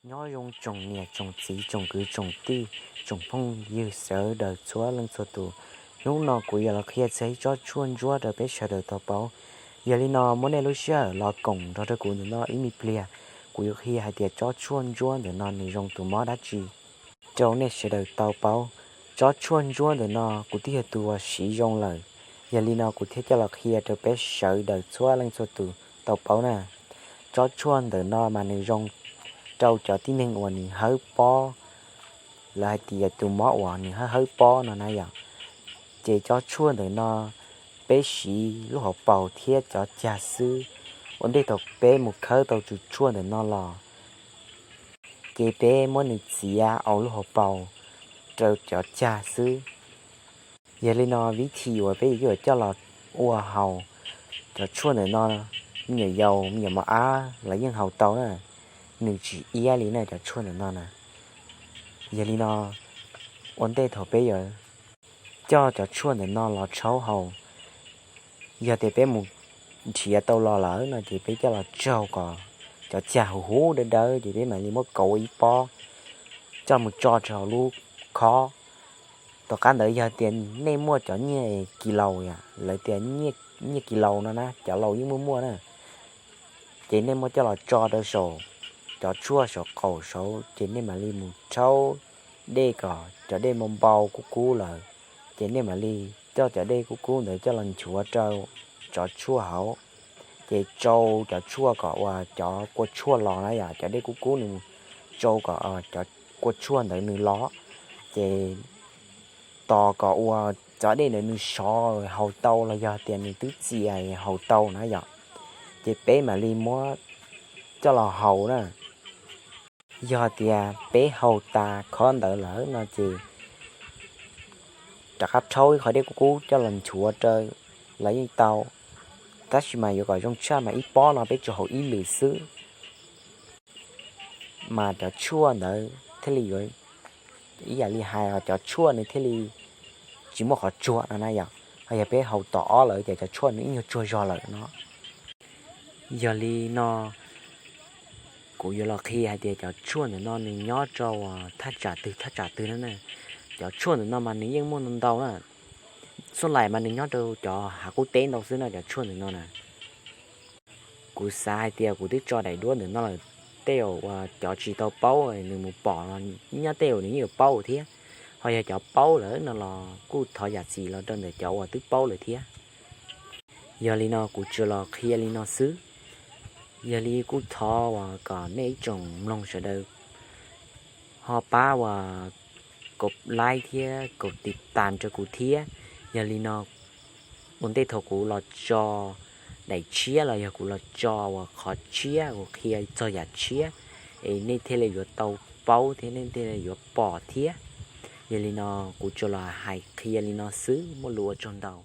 Nyob zoo tsoom niam tsoom txiv tsoom kwv tsoom tij, tsoom phooj ywg sawv daws txhua leej txhua tus. Hnub no kuv yuav los qhia txog ib tsob tshuaj ntsuab rau peb sawv daws tau paub. Yog li no muab nej lub sij hawm los koom nrog rau kuv ntawm no ib me pliag, kuv yuav qhia hais tias tsob tshuaj ntsuab ntawm no nws zoo tus mob dab tsi rau nej sawv daws tau paub. Tsob tshuaj ntsuab ntawm no kuv twb yog tus uas siv zoo lawm, yog li no kuv thiaj coj los qhia rau peb sawv daws txhua leej txhua tus tau paub na. Tsob tshuaj ntawm no mas nws zoo rau cov tib neeg uas nws hawb pob, lawv hais tias tus mob uas nws hawb hawb pob no na yom. Ces tsob tshuaj ntawm no peb siv lub hauv paus thiab cov cag xwb. Ua ntej thaum peb mus khawb tau tus tshuaj ntawm no los, ces peb muab nws txiav aus lub hauv paus rau cov cag xwb. Yog li no vib thim uas peb yuav coj los ua haus cov tshuaj ntawm no, me nyuam yaus me nyuam mos ab los yeej haus tau na, nws tsis iab li na cov tshuaj ntawm no na. Yog li no, ua ntej thaum peb yuav coj cov tshuaj ntawm no los tshaub haus, yog tias peb mus nrhiav tau los lawm no ces peb coj los tsaug kom cov cag huv huv dawb dawb ces peb mam li muab kauv ua ib pob coj mus tso rau hauv lub khob. Tom qab ntawd yog tias nej muaj cov nyiaj kis laus, lawv tias nyiaj kis laus no na, cov laus yeej muaj muaj na, ces nej muab coj los tso rau saum cov tshuaj saum qaum saud ces nej mam li mus rhaub dej kom cov dej npau npau kub kub lawm, ces nej mam li coj cov dej kub kub ntawd coj los nchuav rau cov tshuaj hauv. Ces tsau cov tshuaj kom uas cov kua tshuaj los na yom, cov dej kub kub nws tsau kom cov kua tshuaj ntawd nws los, ces tos kom uas cov dej ntawd nws sov haus tau los yog tias nws twb txias haus tau na yom, ces peb mam li muab coj los haus na. Yog tias peb haus tas khob ntawd lawm no ces rov qab rhaub ib qho dej kub kub coj los nchuav rau los yeej tau, tab sis mas yuav kom zoo tshaj mas ib pob no peb tsuas haus ib lwm xwb, mas cov tshuaj ntawd thiaj li yuav, ib yam li hais cov tshuaj nws thiaj li tsis muaj qhov tsuag no na yom. Ho yog peb haus tom ob lawm ces cov tshuaj nws ib nyuag tsuag zog lawm no. Yog li no kuv yuav los qhia hais tias cov tshuaj ntawm no nws nyob rau thaj tsam twg thaj tsam twg no na. Cov tshuaj ntawm no mas nws yeej muaj ntau ntau na. Xuj Lais mas nws nyob rau cov hav qub teb ntau xwb no cov tshuaj ntawm no na. Kuv xav hais tias kuv twb tso daim duab ntawm no lawm, tej zaum uas cov tsis tau paub nws mus pom los nyob tej zaum nws yeej yuav paub thiab. Ho yog cov paub lawm no los kuj thov zam txim los rau ntawm cov uas twb paub lawm thiab. Yog li no kuv tsuas los qhia li no xwb. Yog li kuj thov uas kom nej ib tsoom mloog sawv daws ho pab uas kaum like thiab kaum tiv tas rau kuv thiab. Yog li no ua ntej thaum kuv los tso daim tshiab los yog kuv los tso uas qhov tshiab kuv qhia txog yam tshiab, es nej thiaj li yuav tau paub thiab nej thiaj li yuav pom thiab. Yog li no kuv tsuas los hais qhia li no xwb, muaj lus ua tsaug ntau.